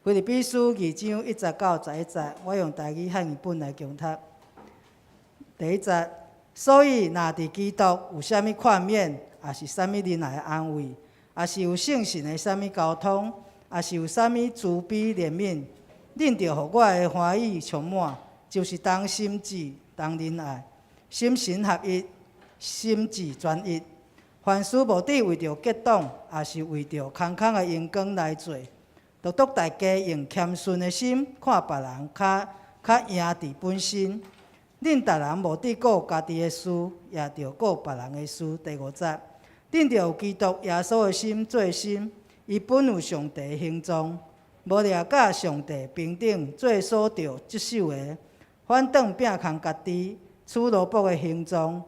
腓立比書二章一節到十一節，我用台語漢語本來誦讀。第一節，所以若佇基督有啥物勸勉，抑是啥物仁愛安慰，抑是有聖神的啥物交通，抑是有啥物慈悲憐憫，恁著予我的歡喜充滿，就是同心志、同仁愛，心神合一，心志專一。凡事無得為著結黨，抑是為著空空的榮光來做，獨獨大家用謙遜的心看別人較較贏佇本身。恁逐人無得顧家己的事，也著顧別人的事。第五節，恁著有基督耶穌的心做心，伊本有上帝的形狀，無掠佮上帝平等做所著執守的，反轉摒空家己，取奴僕的形狀，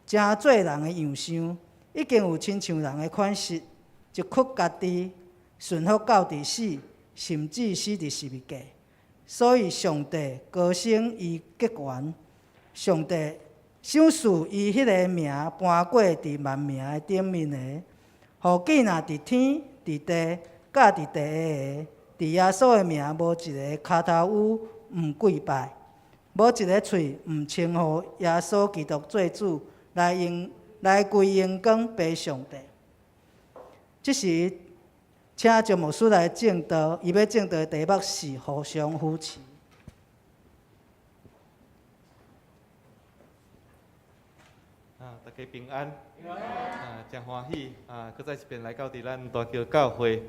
成做人的樣相，已經有親像人的款式，就屈家己，順服到佇死，甚至死佇十字架。所以上帝高升伊極懸，上帝賞賜伊彼个名攀過佇萬名的頂面的，予見若佇天、佇地、佮佇地下的，佇耶穌的名，無一个跤頭趺毋跪拜，無一个喙毋稱呼耶穌基督做主，來榮來歸榮光予上帝。這時，請張牧師來證道，伊欲證道的題目是互相扶持。啊，大家平安。啊，誠歡喜啊，閣再一遍來到佇咱大橋教會。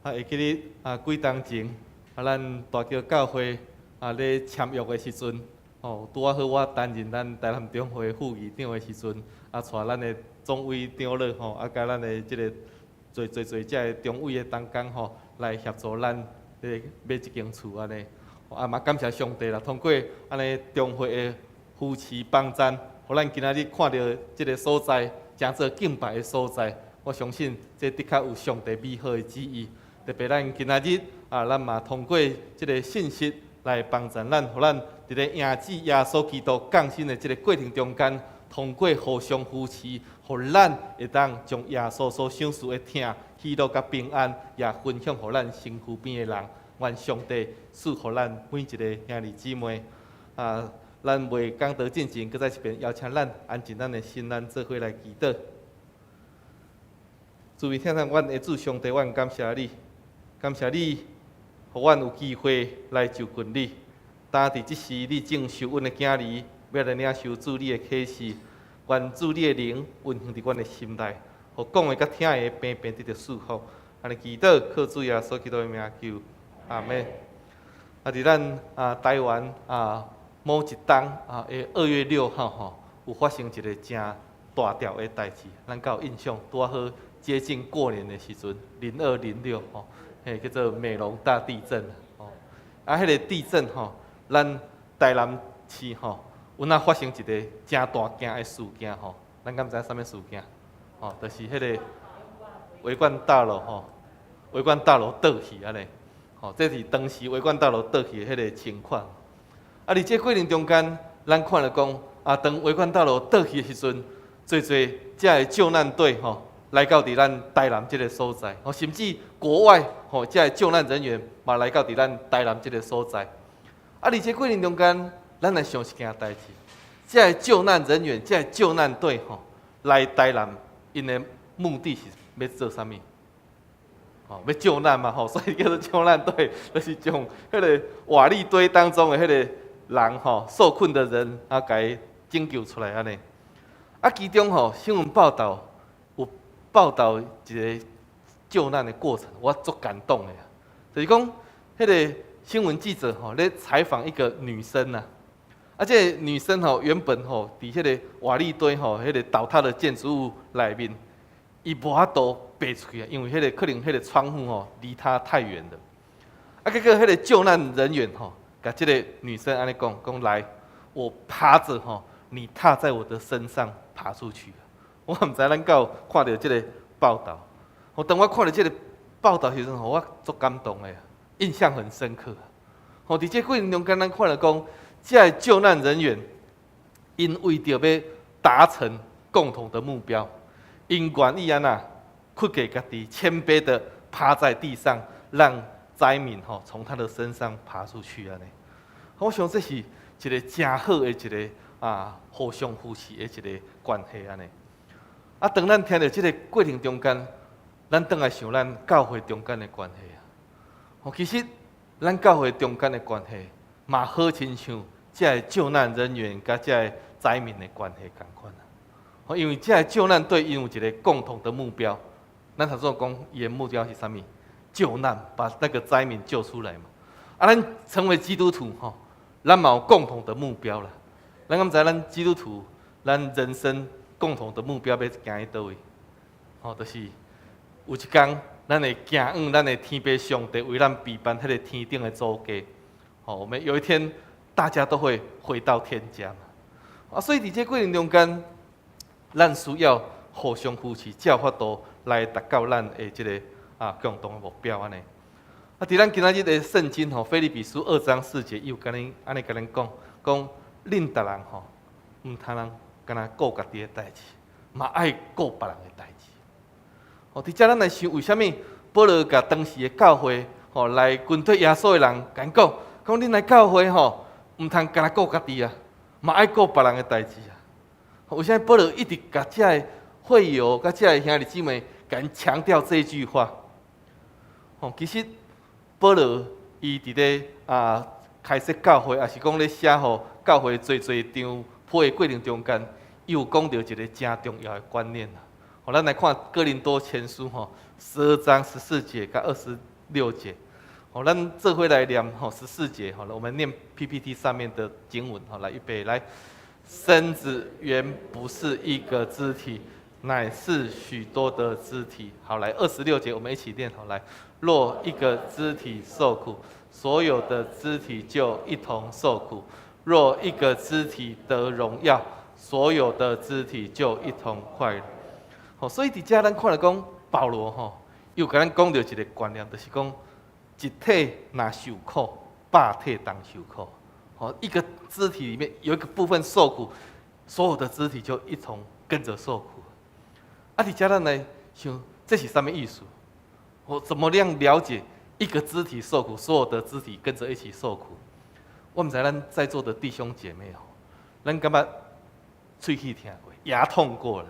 啊，會記得啊，幾冬前啊，咱大橋教會啊咧簽約的時陣，哦，拄仔好我擔任咱台南中會副議長的時陣，啊，帶咱的總會長老吼，啊，佮咱的這个濟濟濟遮的中委的同工吼，來協助咱咧買這間厝按呢。啊嘛感謝上帝啦，通過按呢中會的扶持幫贊，予咱今仔日看著這个所在，誠做敬拜的所在。我相信這的確有上帝美好的旨意。特別咱今仔日啊，咱嘛通過這个信息來幫助咱，予咱佇咧迎接耶穌基督降生的這个過程中間，通過互相扶持，予咱會當將耶穌所賞賜的疼、喜樂佮平安，也分享予咱身軀邊的人。願上帝賜予咱每一个兄弟姊妹。啊，咱未講道進前，閣再一遍邀請咱安靜咱的心，咱做伙來祈禱。慈悲疼阮的主上帝，阮感謝你，感謝你，予阮有機會來就近你。當佇這時，你正受阮的囝兒，欲來領受主你的啟示。願主你的靈運行佇阮的心內，予講的佮聽的平平得著祝福。按呢祈禱，靠主耶穌基督的名求，阿們。啊，佇咱啊台灣啊某一冬啊，2月6號吼，有發生一个誠大條的代誌，咱敢有印象？拄仔好接近過年的時陣，0206吼，彼叫做美濃大地震吼。啊，彼个地震吼，咱台南市吼，有哪發生一个誠大件的事件吼？咱敢知影啥物事件？吼，就是彼个維冠大樓吼，維冠大樓倒去按呢，吼，這是當時維冠大樓倒去的彼个情況。啊，佇這過程中間，咱看著講，啊，當維冠大樓倒去的時陣，濟濟遮的救難隊吼，來到佇咱台南這个所在，吼，甚至國外吼，遮的救難人員嘛來到佇咱台南這个所在。啊，佇這過程中間，咱來想一件代誌，遮的救難人員、遮的救難隊吼，來台南，𪜶的目的是欲做啥物？吼，欲救難嘛吼，所以叫做救難隊，就是將彼个瓦礫堆當中的彼个人吼，受困的人啊，共伊拯救出來按呢。啊，其中吼，新聞報導有報導一个救難的過程，我足感動的，就是講彼个新聞記者吼咧採訪一個女生啊，啊，這个女生吼原本吼佇彼个瓦礫堆吼，彼个倒塌的建築物內面，伊無法度爬出去啊，因為彼个可能彼个窗戶吼離她太遠了。啊，結果彼個救難人員吼，共這个女生按呢講，講來，我趴著吼，你踏在我的身上爬出去。我毋知咱敢有看著這个報導。我當我看著這个報導時陣吼，我足感動的，印象很深刻。吼，佇這過程中間，咱看著講，這个救難人員，𪜶為著欲達成共同的目標，𪜶願意按怎，屈過家己，謙卑的趴在地上，讓災民吼從他的身上爬出去按呢。我想這是一个誠好的一个互相扶持的一个關係按呢。當咱聽著這个過程中間，咱轉來想咱教會中間的關係啊。其實咱教會中間的關係，嘛好親像這个救難人員佮這个災民的關係仝款啊。因為這个救難隊𪜶有一个共同的目標，咱頭先講伊的目標是啥物？救難，把那個災民救出來嘛。咱成為基督徒吼，咱嘛有共同的目標啦。咱敢知咱基督徒，咱人生共同的目標欲行去佗位？就是有一工，咱會行往咱的天父上帝為咱備辦彼个天頂的祖家。我們有一天大家都會回到天家嘛。所以佇這過程中間，咱需要互相扶持，才有法度來達到咱的這个共同的目標按呢。佇咱今仔日的聖經吼，腓立比書2章4節，伊有共咱按呢共咱講，講恁逐人吼，毋通通干焦顧家己的代誌，嘛愛顧別人的代誌。佇遮咱來想，為啥物保羅共當時的教會吼來跟隨耶穌的人共講，講恁來教會吼，毋通干焦顧家己啊，嘛愛顧別人的代誌啊。為啥物保羅一直共遮个會友、共遮个兄弟姊妹，共𪜶強調這句話？其實保羅伊佇咧開設教會，抑是講咧寫予教會濟濟張批的過程中間，伊有講著一个誠重要的觀念啊。咱來看哥林多前書吼12章14節佮26節。咱做伙來念吼十四節，好了，我們念 PPT 上面的經文，好，來預備來。身子原不是一個肢體，乃是許多的肢體。好，來二十六節，我們一起念。好，來，若一個肢體受苦，所有的肢體就一同受苦；若一個肢體得榮耀，所有的肢體就一同快樂。好，所以佇遮咱看著講，保羅吼，伊有共咱講著一个觀念，就是講一體若受苦，百體同受苦。好，一個肢體裡面有一個部分受苦，所有的肢體就一同跟着受苦。佇遮咱來想，這是啥物意思？我怎麼樣了解一個肢體受苦，所有的肢體跟着一起受苦？我毋知咱在座的弟兄姐妹吼，咱敢捌喙齒疼過，牙痛過了？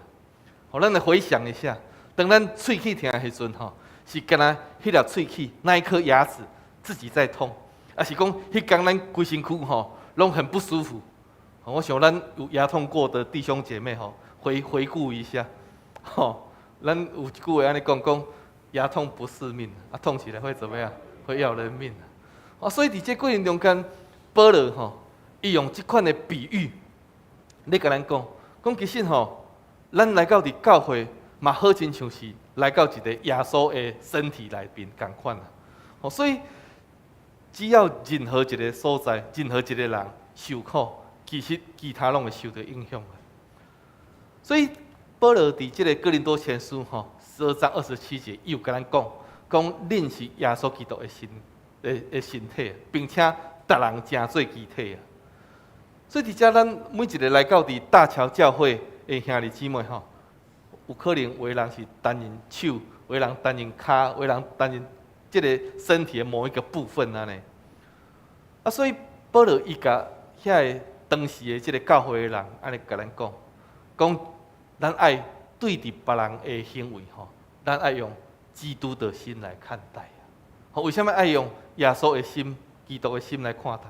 好，咱來回想一下，當咱喙齒疼的時陣吼，是干焦彼粒喙齒那一顆牙齒自己在痛，抑是講彼工咱規身軀吼攏很不舒服？我想咱有牙痛過的弟兄姐妹吼，回顧一下，吼，咱有一句話按呢講講，牙痛不是命，痛起來會怎麼樣？會要人命啊！所以佇這過程中間，保羅吼，伊用這款的比喻，咧共咱講，講其實吼，咱來到佇教會，嘛好親像是來到一个耶穌的身體內面仝款啊！所以只要任何一个所在，任何一个人受苦，其實其他攏會受著影響。所以保羅佇這个哥林多前書吼12章27節，伊有共咱講，講恁是耶穌基督的身體，並且逐人成做肢體啊。所以佇遮咱每一个來到佇大橋教會的兄弟姊妹吼，有可能有的人是擔任手，有的人擔任跤，有的人擔任這个身體的某一個部分按呢。所以保羅伊共遐个當時的這个教會的人按呢共咱講，講咱愛對佇別人的行為吼，咱愛用基督的心來看待。吼，為啥物愛用耶穌的心、基督的心來看待？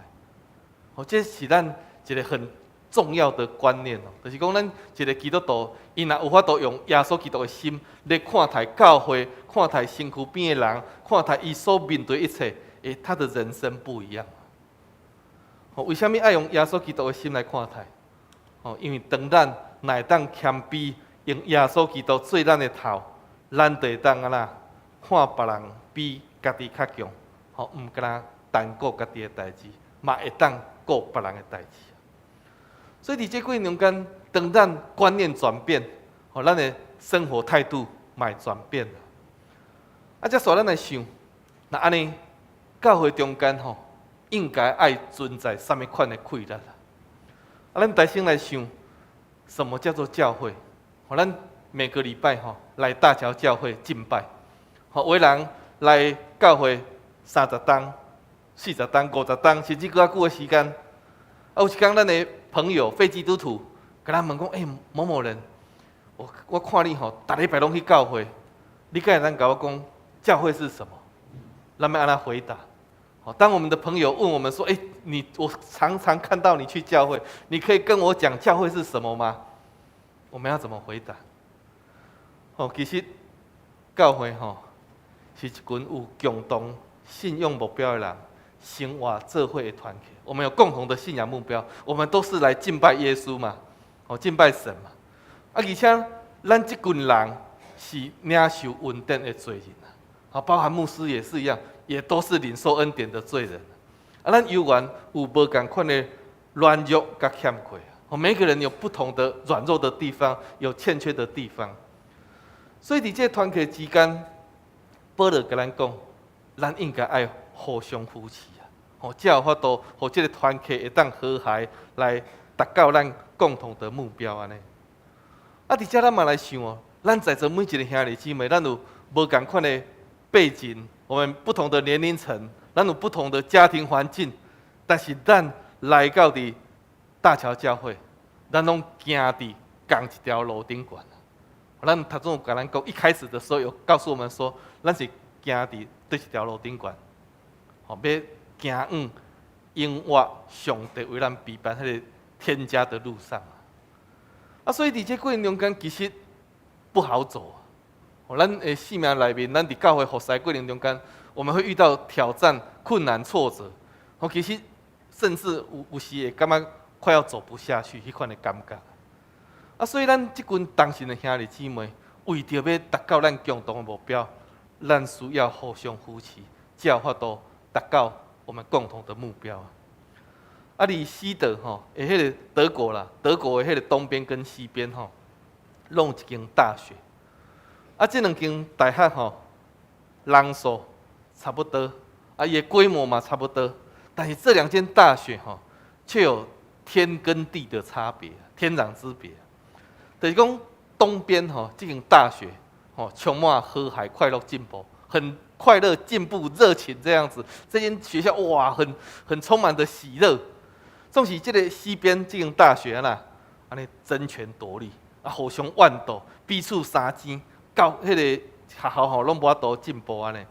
吼，這是咱一个很重要的觀念哦，就是講咱一个基督徒，伊若有法度用耶穌基督的心來看待教會、看待身軀邊的人、看待伊所面對一切，他的人生不一樣。吼，為啥物愛用耶穌基督的心來看待？吼，因為當咱若會當謙卑，用耶穌基督做咱的頭，咱就會當按怎看別人比家己較強，吼，毋干焦單顧家己的代誌，嘛會當顧別人的代誌。所以佇這過程中間，當咱觀念轉變，吼，咱的生活態度嘛會轉變。接紲咱來想，若按呢，教會中間吼，應該愛存在啥物款的氣力啊？咱大先來想，什麼叫做教會？吼，咱每個禮拜吼來大橋教會敬拜，吼，有的人來教會30冬、40冬、50冬，甚至閣較久的時間。啊，有一工咱的朋友非基督徒，共咱問講：欸，某某人，我看你吼，逐禮拜攏去教會，你敢會當共我講教會是什麼？咱欲按怎回答？好，當我們的朋友問我們說：欸，我常常看到你去教會，你可以跟我講教會是什麼嗎？我們要怎麼回答？哦，其實教會吼是一群有共同信仰目標的人，生活做伙的團體。我們有共同的信仰目標，我們都是來敬拜耶穌嘛，哦，敬拜神嘛。啊，而且咱這群人是領受恩典的罪人啊，包含牧師也是一樣，也都是領受恩典的罪人。啊，咱猶原有無仝款的軟弱佮欠缺。哦，每個人有不同的軟弱的地方，有欠缺的地方。所以佇這個團契之間，保羅共咱講，咱應該愛互相扶持啊，哦，才有法度，予這個團契會當和諧來達到咱共同的目標按呢。啊，佇遮咱嘛來想哦，咱在座每一个兄弟姊妹，咱有無仝款的背景，我們不同的年齡層，咱有不同的家庭環境，但是咱來到佇大橋教會，咱攏行佇仝一條路頂懸。咱頭拄有共咱講，一開始的時候有告訴我們說，咱是行佇佗一條路頂懸，吼，欲行往永活上帝為咱備辦彼個天家的路上。啊，所以佇這過程中間，其實不好走。咱的生命內面，咱佇教會服侍過程中間，我們會遇到挑戰、困難、挫折。哦，其實甚至有時會感覺快要走不下去，彼款的感覺。啊，所以咱這群同信的兄弟姊妹，為著欲達到咱共同的目標，咱需要互相扶持，才有法度達到我們共同的目標。啊，佇西德吼，的彼個德國啦，德國的彼個東邊跟西邊吼，攏有一間大學。啊，這兩間大學吼，人數差不多，啊，伊的規模嘛差不多，但是這兩間大學吼，卻有天跟地的差別，天壤之別。就是講東邊吼，這間大學吼，充滿和諧、快樂、進步，很快樂、進步、熱情這樣子。這間學校哇，很充滿的喜樂。總是這个西邊這間大學啦，按呢爭權奪利，啊，互相怨鬥，彼此相爭，到彼个學校吼攏無法度進步按呢。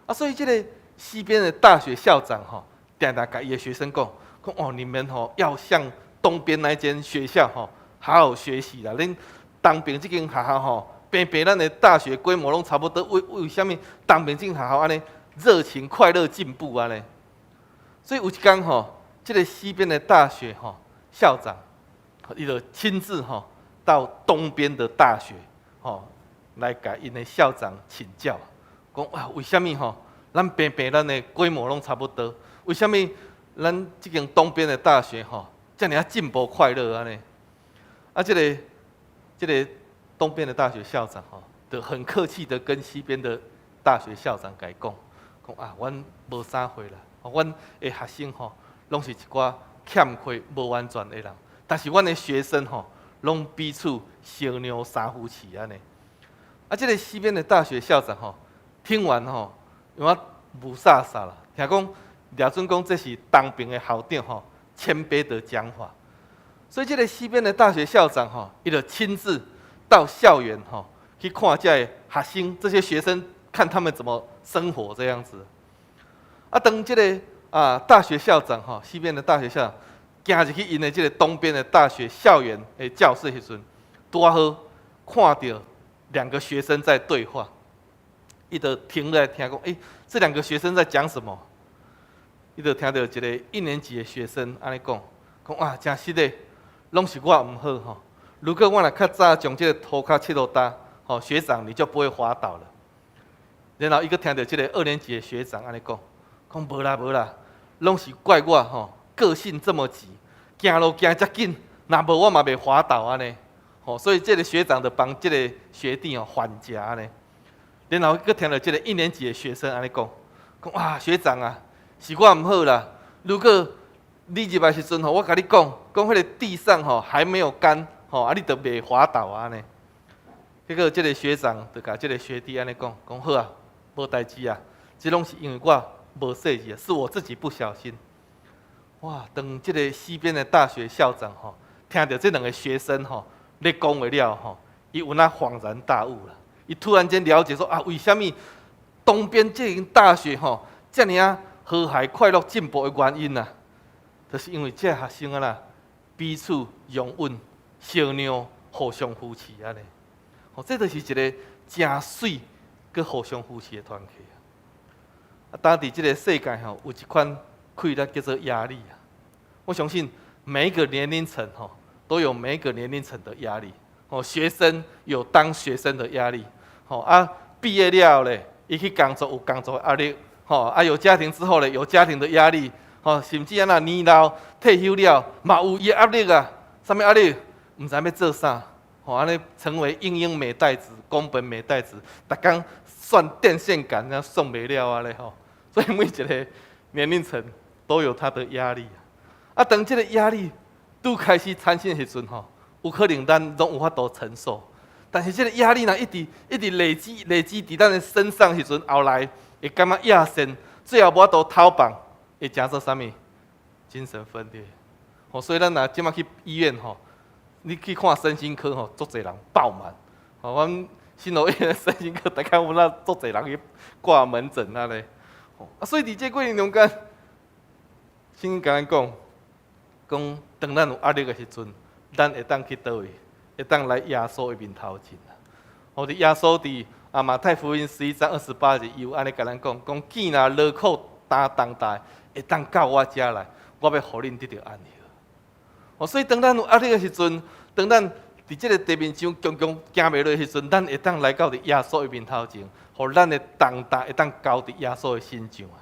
啊，所以這个西邊的大學校長吼，定定共伊的學生講，講哦，你們吼要向東邊那間學校吼好好學習啦。恁東邊這間學校吼，平平咱的大學規模攏差不多，為啥物東邊這間學校按呢熱情快樂進步按呢？所以有一工吼，這个西邊的大學吼校長，伊就親自吼到東邊的大學吼來共𪜶的校長請教，講哇，為啥物吼咱平平咱的規模攏差不多，為啥物咱這間東邊的大學吼遮爾仔進步快樂按呢？啊，這個東邊的大學校長吼，就很客氣的跟西邊的大學校長共伊講，講啊，阮無啥貨啦，阮的學生吼攏是一寡欠缺無完全的人，但是阮的學生吼攏彼此相讓相扶持按呢。啊，這个西邊的大學校長吼聽完吼，有影霧煞煞啦，聽講掠準講這是東邊的校長吼謙卑的講話。所以，這个西邊的大學校長吼，伊就親自到校園吼去看這个學生，這些學生看他們怎麼生活這樣子。啊，當這个啊大學校長吼，西邊的大學校長行入去𪜶的這个東邊的大學校園的教室時陣，拄仔好看著兩個學生在對話，伊就停來聽講，欸，這兩個學生在講什麼？伊就聽著一个一年級的學生按呢講，講哇，真實的，攏是我毋好吼。如果我若較早將這個塗跤拭予焦，吼，學長你就不會滑倒了。然後伊閣聽著這个二年級的學長按呢講，講無啦無啦，攏是怪我吼，個性這麼急，行路行遮緊，若無我嘛袂滑倒按呢。吼，所以這個學長就幫這个學弟哦還價按呢。然後閣聽著這个一年級的學生按呢講，講哇學長啊，是我毋好啦。如果你入來時陣吼，我共你講，講彼个地上吼還沒有乾，吼啊你就袂滑倒按呢。結果這个學長就共這个學弟按呢講，講好啊，無代誌啊，這攏是因為我無細膩，是我自己不小心。哇！當這个西邊的大學校長吼，聽著這兩个學生吼咧講話了吼，伊有那恍然大悟啦。伊突然間了解說啊，為啥物東邊這間大學吼遮爾仔和諧、快樂、進步的原因啊？就是因為這學生啊啦，彼此容忍、相讓、互相扶持按呢。吼，這就是一个誠媠、閣互相扶持的團契啊！當佇這个世界吼，有一款氣力叫做壓力啊。我相信每一個年齡層吼，都有每一個年齡層的壓力。哦，學生有當學生的壓力，吼啊，畢業了咧，伊去工作有工作的壓力，吼啊，有家庭之後咧，有家庭的壓力，吼，甚至啊若年老退休了，嘛有伊的壓力啊，啥物壓力？毋知欲做啥，吼按呢成為英英美代子、宮本美代子，逐工算電線桿，那算袂了啊咧吼。所以每一个年齡層都有他的壓力啊。當這个壓力拄開始產生的時陣吼，有可能咱攏有法度承受，但是這个壓力若一直一直累積累積佇咱的身上時陣，後來會感覺厭世，最後無法度逃放，會成做啥物？精神分裂。吼，所以咱若這馬去醫院吼，你去看身心科吼，足濟人爆滿。吼，阮新羅醫院身心科，逐工有那足濟人去掛門診啊咧。啊，所以佇這過程中間，聖經共咱講，講當咱有壓力的時陣，咱會當去佗位？會當來耶穌的面頭前。吼，佇耶穌佇啊馬太福音11章28節，伊有按呢共咱講，講見若勞苦擔重擔，會當到我遮來，我欲予恁得著安息。哦，所以當咱有壓力的時陣，當咱佇這个地面上強強行袂落的時陣，咱會當來到佇耶穌的面頭前，予咱的重擔會當交佇耶穌的身上啊！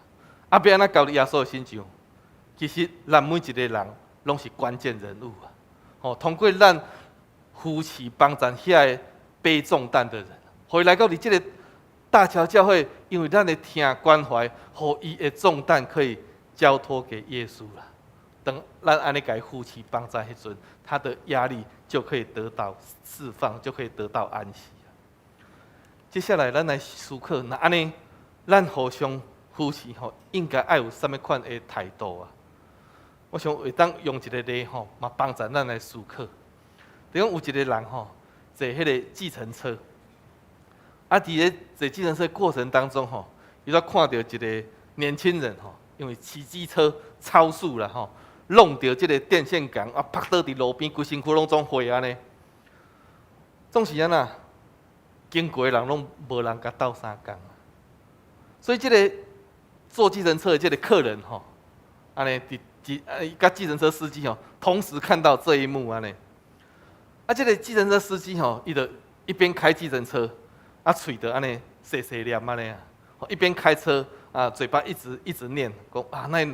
啊，欲按怎交佇耶穌的身上？其實咱每一个人攏是關鍵人物啊！吼，通過咱扶持幫助遐个背重擔的人，予伊來到佇這个大橋教會，因為咱的疼關懷，予伊的重擔可以交託給耶穌啦。當咱按呢共伊扶持幫助彼陣，他的壓力就可以得到釋放，就可以得到安息。接下來，咱來思考，若按呢，咱互相扶持吼，應該愛有啥物款的態度啊？我想會當用一个例吼，嘛幫助咱來思考。就講有一个人吼，坐彼个計程車，啊，佇咧坐計程車過程當中吼，伊煞看著一个年輕人吼，因為騎機車超速啦吼，挵著這个電線桿啊，趴倒佇路邊，規身軀攏總血按呢。總是按怎，經過的人攏無人共鬥相共。所以這个坐計程車的這个客人吼，按呢佇佇啊，佮計程車司機吼，同時看到這一幕按呢。啊，這个計程車司機吼，伊就一邊開計程車，啊，喙就按呢細細念按呢啊，一邊開車啊，嘴巴一直一直念，講啊，哪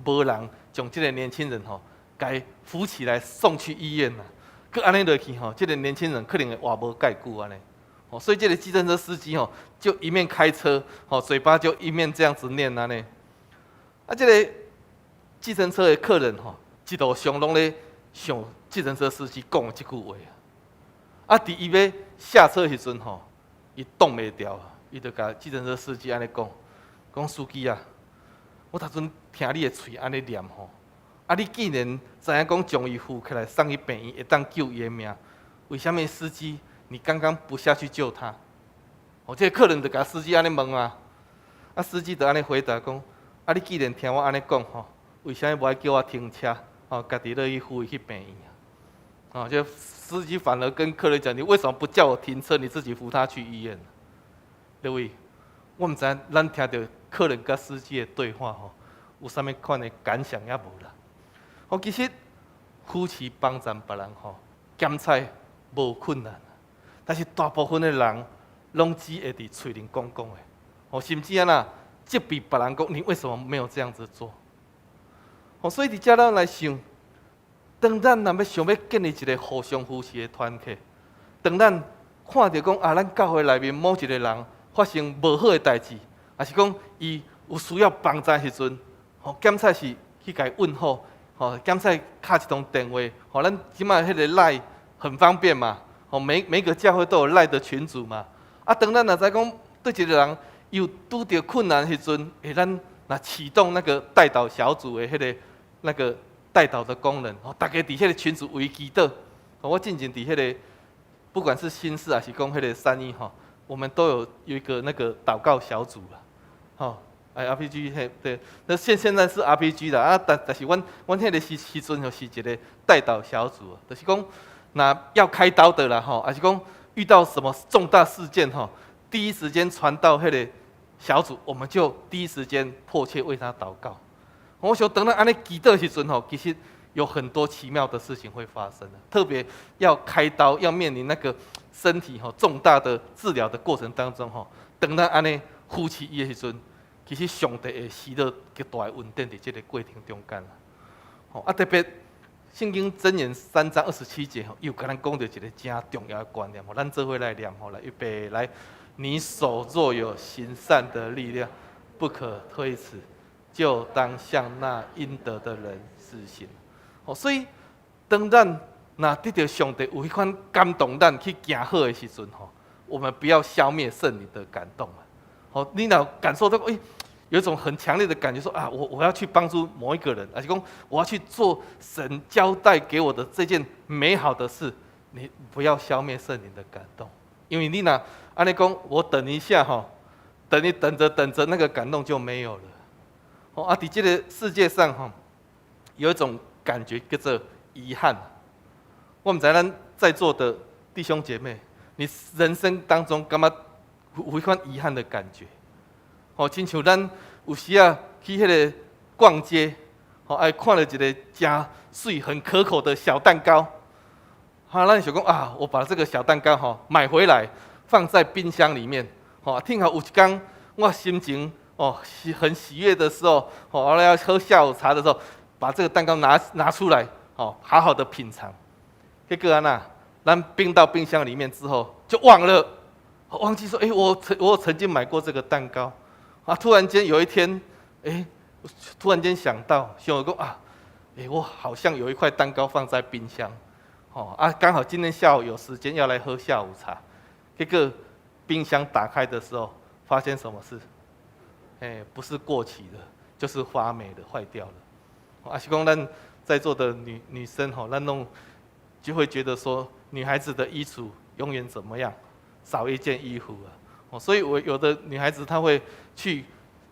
無人將這个年輕人吼，共扶起來送去醫院啊？閣按呢落去吼，這个年輕人可能會活無蓋久按呢。哦，所以這个計程車司機吼，就一面開車，吼，嘴巴就一面這樣子念按呢。啊，這个計程車的客人吼，一路上攏咧想計程車司機講的這句話啊。啊，佇伊欲下車的時陣吼，伊擋袂牢，伊就共計程車司機按呢講，講司機啊，我頭陣聽你的喙按呢念吼，啊，你既然知影講將伊扶起來送去病院會當救伊的命，為啥物司機你剛剛不下去救他？哦，這个客人就共司機按呢問啊，啊，司機就按呢回答講，啊，你既然聽我按呢講吼，為啥物無愛叫我停車？哦，家己落去扶伊去病院啊？哦，就司機反而跟客人講：你為什麼不叫我停車？你自己扶他去醫院？各位，我毋知咱聽著客人佮司機的對話吼，有啥物款的感想猶無啦？哦，其實扶持幫助別人吼，檢採無困難，但是大部分的人攏只會佇喙裡講講的，哦，甚至按怎責備別人講，你為什麼沒有這樣子做？哦，所以佇遮咱來想，當咱若欲想欲建立一个互相扶持的團體，當咱看著講啊，咱教會內面某一个人發生無好的代誌，抑是講伊有需要幫助的時陣，吼，檢採是去共伊問候，吼，檢採敲一通電話，吼，咱這馬彼个 LINE 很方便嘛，吼，每每個教會都有 LINE 的群組嘛，啊，當咱若知講對一个人有拄著困難的時陣，會咱若啟動那個代禱小組的彼個那個代禱的功能，哦，逐家佇彼個群組為祈禱。我進前佇彼個，不管是新市還是講彼個三一吼，我們都有一個那個禱告小組啦，吼，哎，RPG 嘿，對，那現在是 RPG 啦，啊，但是阮彼個時陣就是一個代禱小組，就是講，若要開刀的啦，吼，還是講遇到什麼重大事件吼，第一時間傳到彼個小組，我們就第一時間迫切為他禱告。我想當咱按呢祈禱的時陣吼，其實有很多奇妙的事情會發生的，特別要開刀，要面臨那個身體吼重大的治療的過程當中吼，當咱按呢扶持伊的時陣，其實上帝會施予極大的恩典佇這個過程中間啦。吼啊，特別聖經箴言3章27節吼，又共咱講著一個誠重要的觀念，吼，咱做伙來念吼，來預備來，你手若有行善的力量，不可推辭，就當向那應得的人施行。哦，所以當咱若得著上帝有彼款感動，咱去行好的時陣吼，我們不要消滅聖靈的感動啊！好，你若感受到，欸，有一種很強烈的感覺，說啊，我要去幫助某一個人，還是講我要去做神交代給我的這件美好的事，你不要消滅聖靈的感動，因為你若按呢講，我等一下吼，等你等著等著，那個感動就沒有了。哦，啊，佇這個世界上吼，有一種感覺叫做遺憾。我毋知咱在座的弟兄姐妹，你人生當中感覺有彼款遺憾的感覺？哦，親像咱有時啊去彼個逛街，哦，愛看著一个誠媠、很可口的小蛋糕，哈，咱想講啊，我把這個小蛋糕吼買回來，放在冰箱裡面，吼，聽好有一天我心情哦是很喜悅的時候，哦，我要喝下午茶的時候，把這個蛋糕拿出來，哦，好好的品嘗。結果按怎，咱冰到冰箱裡面之後就忘了，忘記說，欸，我曾經買過這個蛋糕，啊，突然間有一天，欸，突然間想到，想講啊，欸，我好像有一塊蛋糕放在冰箱，哦，啊，剛好今天下午有時間要來喝下午茶，結果冰箱打開的時候，發現什麼事？欸，不是過期的，就是發霉的，壞掉了。啊，是講咱在座的女生吼，咱攏就會覺得說，女孩子的衣櫥永遠怎麼樣，少一件衣服啊。哦，所以我有的女孩子她會去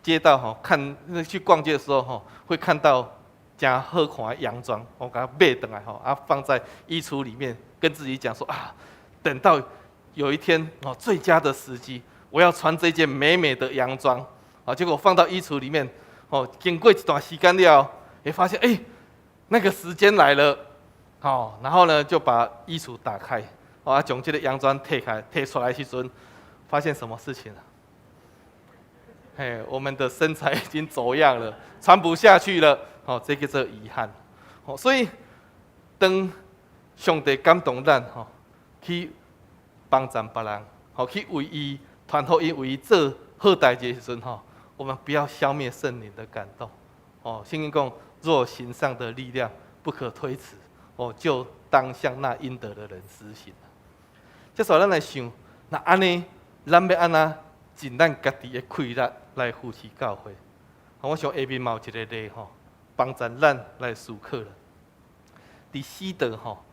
街道吼看，那去逛街的時候吼，會看到誠好看的洋裝，我共買轉來吼，啊放在衣櫥裡面，跟自己講說啊，等到有一天哦，最佳的時機，我要穿這件美美的洋裝，啊，結果放到衣櫥裡面，哦，經過一段時間了，會發現欸，那個時間來了，好，然後呢就把衣櫥打開，啊，將這個洋裝提開，提出來時陣，發現什麼事情了？嘿，我們的身材已經走樣了，穿不下去了，哦，這個叫遺憾，哦，所以當上帝感動咱，吼，去幫助別人，吼，去為伊傳福音，為伊做好代誌的時陣，吼，我們不要消滅聖靈的感動，哦，聖經講，若行善的力量不可推辭，哦，就當向那應得的人施行。這時候咱來想，若按呢，咱欲按怎盡咱家己的氣力來扶持教會？我想下面嘛有一個例吼，幫助咱來思考啦。佇西德吼，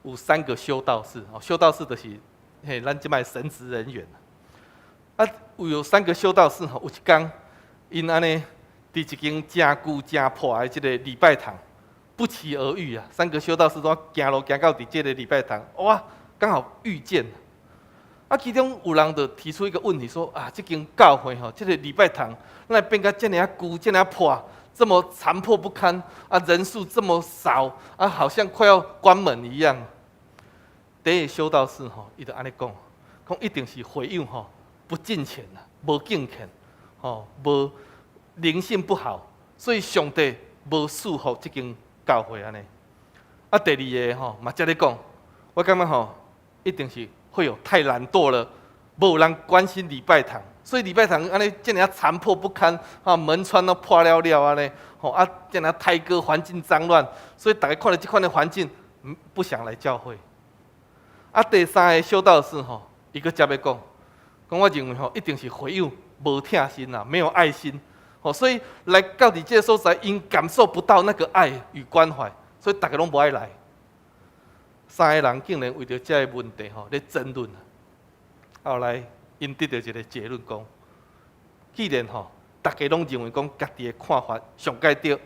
有三個修道士，哦，修道士就是嘿，咱這擺神職人員。啊，有三個修道士吼，有一工，𪜶按呢，佇一間誠舊誠破的這個禮拜堂，不期而遇啊！三個修道士都行路行到佇這個禮拜堂，哇，剛好遇見。啊，其中有人就提出一個問題說：啊，這間教會吼，這個禮拜堂，哪會變甲這爾仔舊、這爾仔破，這麼殘破不堪啊，人數這麼少啊，好像快要關門一樣。第一個修道士吼，伊就按呢講，講一定是會友吼不敬虔啦，無敬虔，吼無靈性不好，所以上帝無賜福這間教會按呢。啊，第二個吼嘛這呢講，我感覺吼一定是會友太懶惰了，無人關心禮拜堂，所以禮拜堂按呢這爾殘破不堪，啊門窗都破了了按呢，吼啊這爾太過環境髒亂，所以逐家看著這款的環境，不想來教會。啊，第三個修道士吼，伊閣接咧講，講我認為吼，一定是會友無疼心啊，沒有愛心，哦，所以來到佇這个所在，𪜶感受不到那個愛與關懷，所以逐家攏無愛來。三个人竟然為著這个問題吼咧爭論。後來𪜶得著一個結論講，既然吼逐家攏認為講家己的看法上蓋對，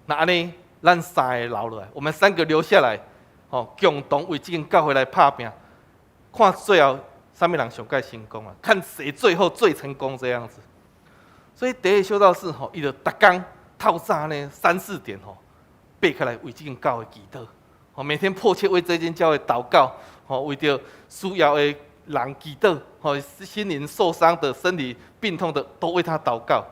那按呢，咱三个留落來，我們三個留下來，吼，共同為這間教會來拍拚，看最後啥物人上蓋成功啊？看誰最後最成功這樣子。所以第一個修道士吼，伊就逐工透早呢三四點吼，爬起來為這間教會祈禱，吼，每天迫切為這間教會禱告，吼，為著需要的人祈禱，吼，心靈受傷的、身體病痛的，都為他禱告。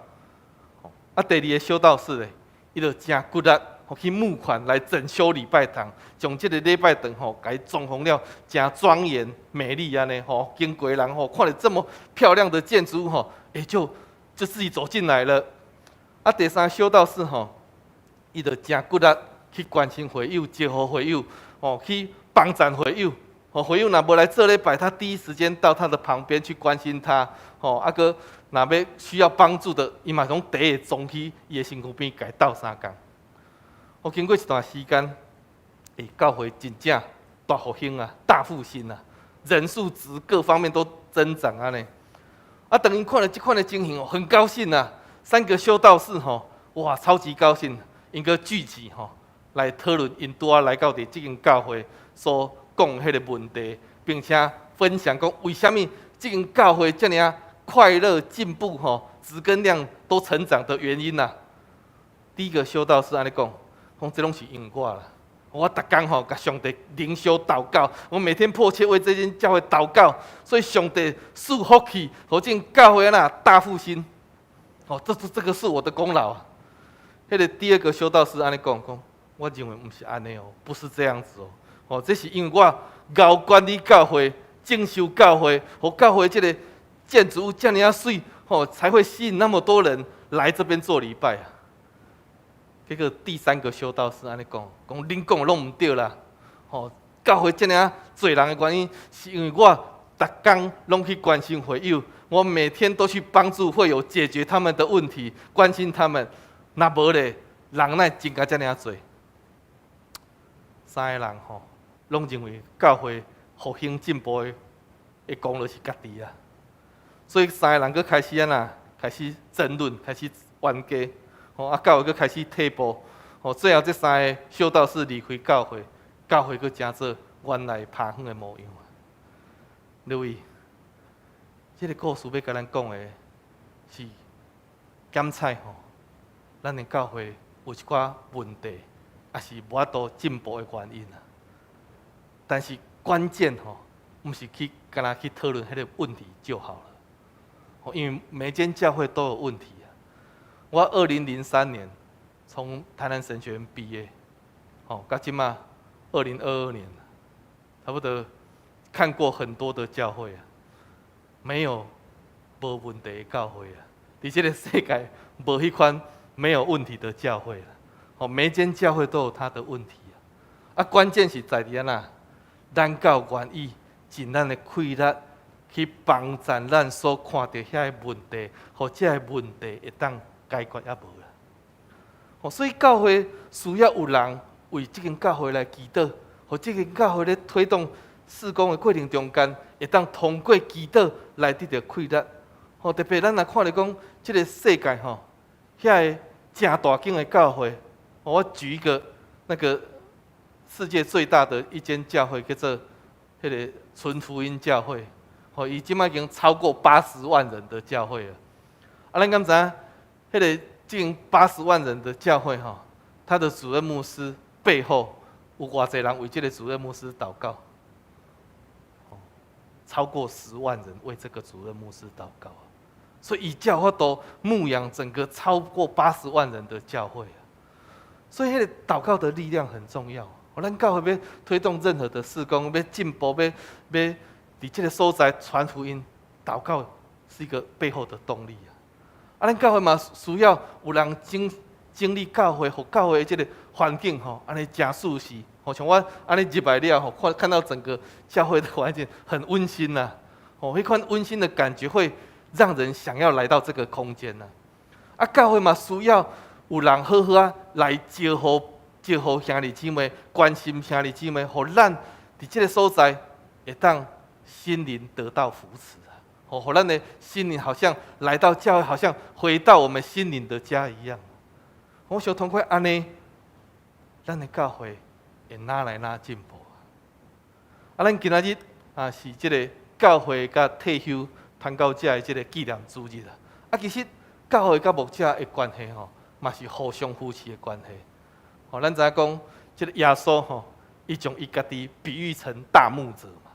啊，第二個修道士咧，伊就誠骨力，去募款來整修禮拜堂，將這個禮拜堂吼，共伊裝潢了誠莊嚴美麗按呢吼，經過人吼，看著這麼漂亮的建築物吼，欸，就自己走進來了。啊，第三修道士吼，伊就誠骨力去關心會友、招呼會友，吼，去幫贊會友。吼，會友若無來做禮拜，他第一時間到他的旁邊去關心他。吼，啊，閣若欲需要幫助的，伊嘛攏第一個衝去伊的身軀邊，共伊鬥相共。我經過一段時間，欸，教會真正大復興啊，大復興啊，人數值各方面都增長按呢。啊，當𪜶看著這款的情形哦，很高興啊。三個修道士吼，哇，超級高興，𪜶閣聚集吼來討論𪜶拄仔來到佇這間教會所講彼個問題，並且分享講為啥物這間教會遮爾快樂進步吼，質跟量都成長的原因啊。第一個修道士按呢講，講這攏是因為我啦，我逐工吼共上帝靈修禱告，我每天迫切為這間教會禱告，所以上帝賜福氣，予這間教會啦大復興。哦，這個是我的功勞。彼個第二個修道士按呢講，講我認為毋是按呢哦，不是這樣子哦。哦，這是因為我𠢕管理教會、整修教會，予教會這個建築物遮爾仔媠，吼，才會吸引那麼多人來這邊做禮拜啊。結果第三個修道士按呢講，講恁講的攏毋對啦。吼，教會遮爾濟人的原因，是因為我逐工攏去關心會友，我每天都去幫助會友解決他們的問題，關心他們。若無咧，人哪會增加遮爾濟？三個人吼，攏認為教會復興進步的功勞是家己啊，所以三個人閣開始按怎，開始爭論，開始冤家，吼啊，教會閣開始退步，吼，最後這三個修道士離開教會，教會閣成做原來拍遠的模樣啊。各位，這個故事欲共咱講的是檢採吼，咱的教會有一寡問題，也是無法度進步的原因啊。但是關鍵吼，毋是去干焦去討論彼个問題就好了。因為每間教會都有問題啊。我2003年從台南神學院畢業，吼，到這馬2022年，差不多看過很多的教會啊，沒有無問題的教會啊。佇這个世界無彼款沒有問題的教會啦。吼，每間教會都有它的問題啊。啊，關鍵是在佇按怎，咱敢有願意盡咱的氣力去幫贊咱所看著遐个問題，予這个問題會當解決抑無啦。哦，所以教會需要有人為這間教會來祈禱，予這間教會咧推動事工的過程中間，會當通過祈禱來得著氣力。吼，特別咱若看著講這个世界吼，遐个誠大間的教會，我舉一個那個世界最大的一間教會，叫做彼个純福音教會，吼，伊這擺已經超過八十萬人的教會了。啊，咱敢知影？彼个近八十萬人的教會，吼，他的主任牧師背後有偌濟人為這个主任牧師禱告？超過10萬人為這個主任牧師禱告，所以伊才有法度牧養整個超過八十萬人的教會啊！所以彼个禱告的力量很重要。咱教會欲推動任何的事工，欲進步，欲欲佇這个所在傳福音，禱告是一個背後的動力啊！啊，咱教會嘛需要有人整理教會，予教會這个環境吼，按呢誠舒適。吼，像我按呢入來了後，看到整個教會的環境很溫馨吶。吼，彼款溫馨的感覺會讓人想要來到這個空間呢。啊，教會嘛需要有人好好仔來招呼招呼兄弟姊妹，關心兄弟姊妹，予咱佇這个所在會當心靈得到扶持啊！予咱的心靈好像來到教會，好像回到我們心靈的家一樣。我想通過按呢，咱的教會會愈來愈進步。啊，咱今仔日啊是這个教會佮退休傳教者的這个紀念主日啊。啊，其實教會佮牧者的關係吼，嘛是互相扶持的關係。吼，咱知影講，這个耶穌吼，伊將伊家己比喻成大牧者嘛。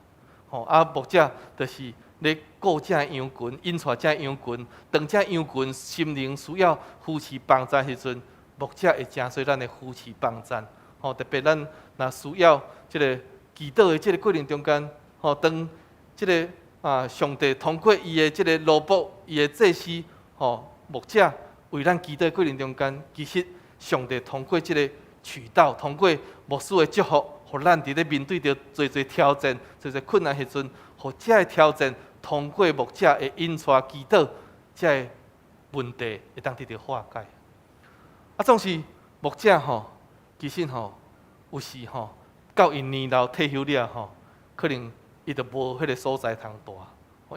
吼，啊，牧者就是咧顧這羊群，引帶這羊群，當這羊群心靈需要扶持幫助時陣，牧者會成做咱的扶持幫助。吼，特別咱若需要這个祈禱的這个過程中間，吼，當這个啊上帝通過伊的這个奴僕，伊的祭司，吼，牧者為咱祈禱的過程中間，其實上帝通過這个渠道，通過牧師的祝福，予咱佇咧面對著濟濟挑戰、濟濟困難時陣，予這个挑戰通過牧者的引帶祈禱，這个問題會當得著化解。啊，總是牧者吼，其實吼有時吼到𪜶年老退休了吼，可能伊就無彼个所在通蹛，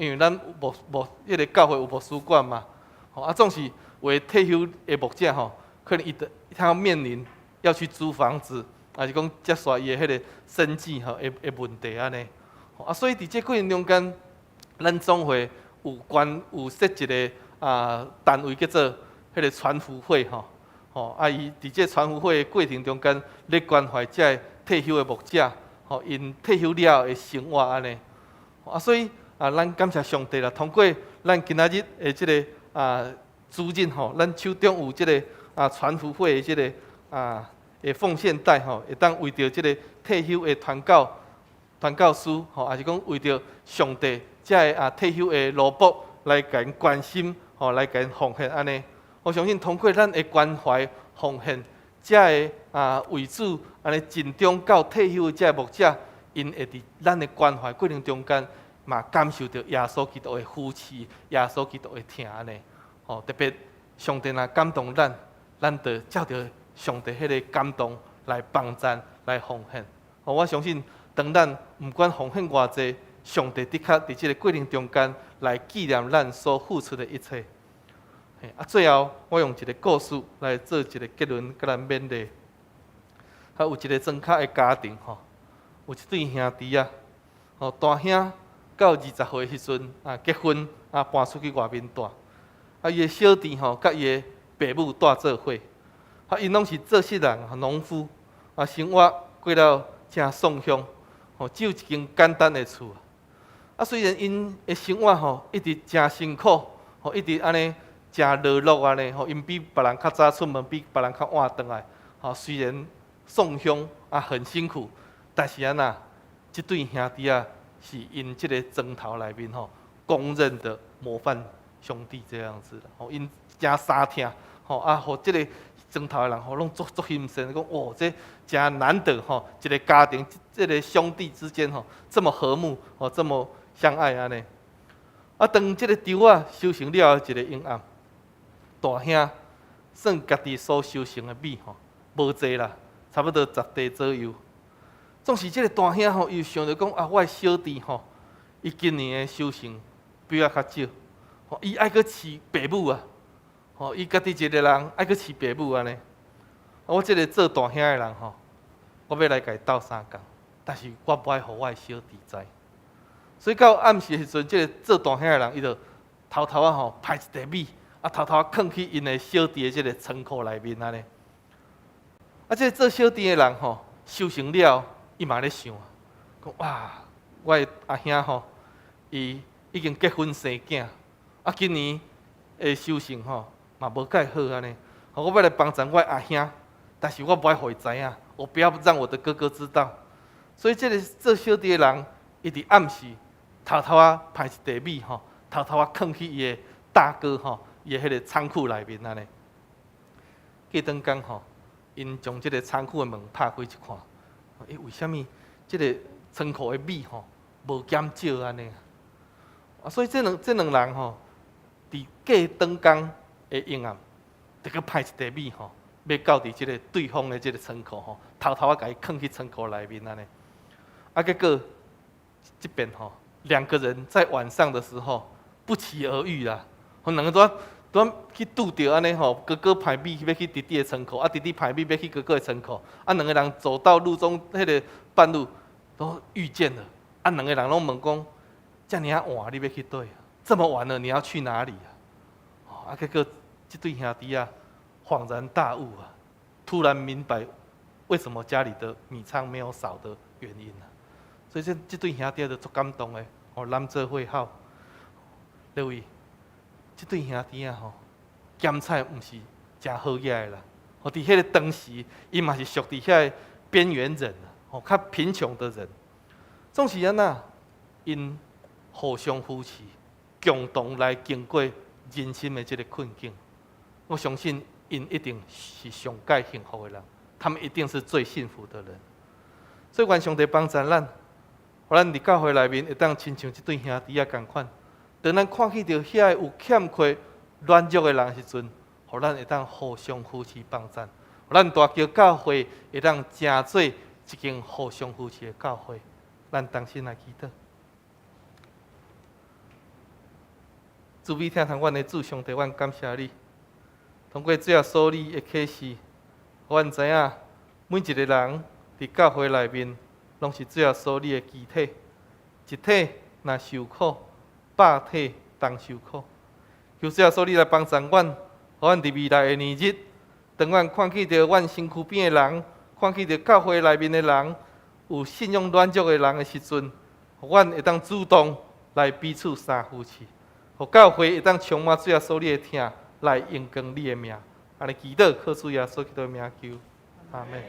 因為咱牧牧彼个教會有牧師館嘛，吼啊，總是有的退休的牧者吼，可能伊就他面臨要去租房子，抑是講接續伊的彼个生計吼的問題按呢。啊，所以佇這過程中間，咱總會有關有設一个啊單位叫做彼个傳福會吼，吼啊伊佇這傳福會的過程中間，咧關懷這个退休的牧者，吼𪜶退休了後的生活按呢。啊，所以啊，咱感謝上帝啦，通過咱今仔日的這个啊主日吼，咱手中有這个啊傳福會的這个啊的奉獻袋吼，會當為著這个退休的傳教師吼，抑是講為著上帝這个啊退休的奴僕來共𪜶關心吼，來共𪜶奉獻按呢。我相信通過咱的關懷奉獻，這个啊為主按呢盡忠到退休的這个牧者，𪜶會佇咱的關懷過程中間，嘛感受著耶穌基督的扶持，耶穌基督的疼按呢。吼，特別上帝若感動咱，咱就照著上帝彼个感動來幫贊、來奉獻。吼，我相信當咱毋管奉獻偌濟，上帝的確佇這个過程中間來紀念咱所付出的一切。啊，最後我用一个故事來做一个結論，共咱勉勵。啊，有一个莊跤的家庭吼，有一對兄弟仔，吼，大兄到20歲彼陣啊結婚啊搬出去外面住，啊伊的小弟吼佮伊的爸母蹛做伙，啊𪜶攏是做穡人農夫，啊生活過了誠喪鄉，吼只有一間簡單的厝。啊雖然𪜶的生活吼一直誠辛苦，吼一直按呢誠勞碌按呢，吼𪜶比別人較早出門，比別人較晚轉來，吼雖然喪鄉啊很辛苦，但是按怎，這對兄弟仔是𪜶這个莊頭內面吼公認的模範兄弟這樣子，吼𪜶誠相疼，吼啊，予這个莊頭的人吼攏足足欣羨，講哦這誠難得吼，一个家庭這个兄弟之間吼這麼和睦，吼這麼相愛按呢。啊，當這个稻仔收成了後，一个昏暗，大兄算家己所收成的米吼，無濟啦，差不多10袋左右。總是這个大兄吼，伊想著講啊，我的小弟吼，伊今年的收成比我較少，吼，伊愛閣飼爸母啊，吼，伊家己一个人愛閣飼爸母按呢。我這个做大兄的人吼，我欲來共伊鬥相共，但是我無愛予我的小弟知。所以到暗時的時陣，這个做大兄的人，伊就偷偷仔吼歹一袋米，啊偷偷囥去𪜶的小弟的這个倉庫內面按呢。啊，這个做小弟的人吼，收成了，伊嘛咧想，講哇，我的阿兄吼，伊已經結婚生囝，啊，今年的收成吼嘛無蓋好按呢。我欲來幫贊我的阿兄，但是我無愛予伊知影，我不要讓我的哥哥知道。所以這个做小弟的人，伊佇暗時偷偷仔歹一袋米吼，偷偷仔囥去伊的大哥吼，伊的彼个倉庫內面按呢。過轉工吼，𪜶將這个倉庫的門拍開一看，欸，為啥物這个倉庫的米吼無減少按呢？啊，所以這兩人吼，佇過轉工的陰暗，就閣派一袋米吼，欲到佇這个對方的這个倉庫吼，偷偷仔共伊囥去倉庫內面按呢。啊，結果這邊吼，兩個人在晚上的時候不期而遇啦，予兩個拄拄去拄著按呢吼，哥哥派米欲去弟弟的倉庫，啊弟弟派米欲去哥哥的倉庫，啊兩個人走到路中彼个半路都遇見了，啊兩個人攏問講，遮爾仔晚你欲去佗？這麼晚了你要去哪裡啊？啊結果這對兄弟啊恍然大悟啊，突然明白為什麼家裡的米倉沒有少的原因啊。所以這這對兄弟就足感動的，哦，攬做伙好。各位，這對兄弟啊吼，鹹菜毋是誠好額的啦。哦，佇彼个當時，伊嘛是屬佇遐个邊緣人，哦，較貧窮的人。總是按怎，𪜶互相扶持，共同來經過人生的這个困境。我相信，𪜶一定是上蓋幸福的人，他們一定是最幸福的人。所以，願上帝幫助咱，予咱佇教會內面會當親像這對兄弟仔仝款，當咱看見著遐个有欠缺、軟弱的人時陣，予咱會當互相扶持幫贊，予咱大橋教會會當成做一間互相扶持的教會。咱同心來祈禱。慈悲疼痛阮的主上帝，阮感謝你，通過主耶穌你的啟示，予阮知影每一個人佇教會內面，攏是主耶穌你的肢體，一體若受苦，百體同受苦。求主耶穌你來幫助阮，予阮佇未來的年日，當阮看見著阮身軀邊的人，看見著教會內面的人有信仰軟弱的人的時陣，予阮會當主動來彼此相扶持，予教會會當充滿主耶穌你的疼，來榮光你的名。按呢祈禱，靠主耶穌基督的名求，阿門。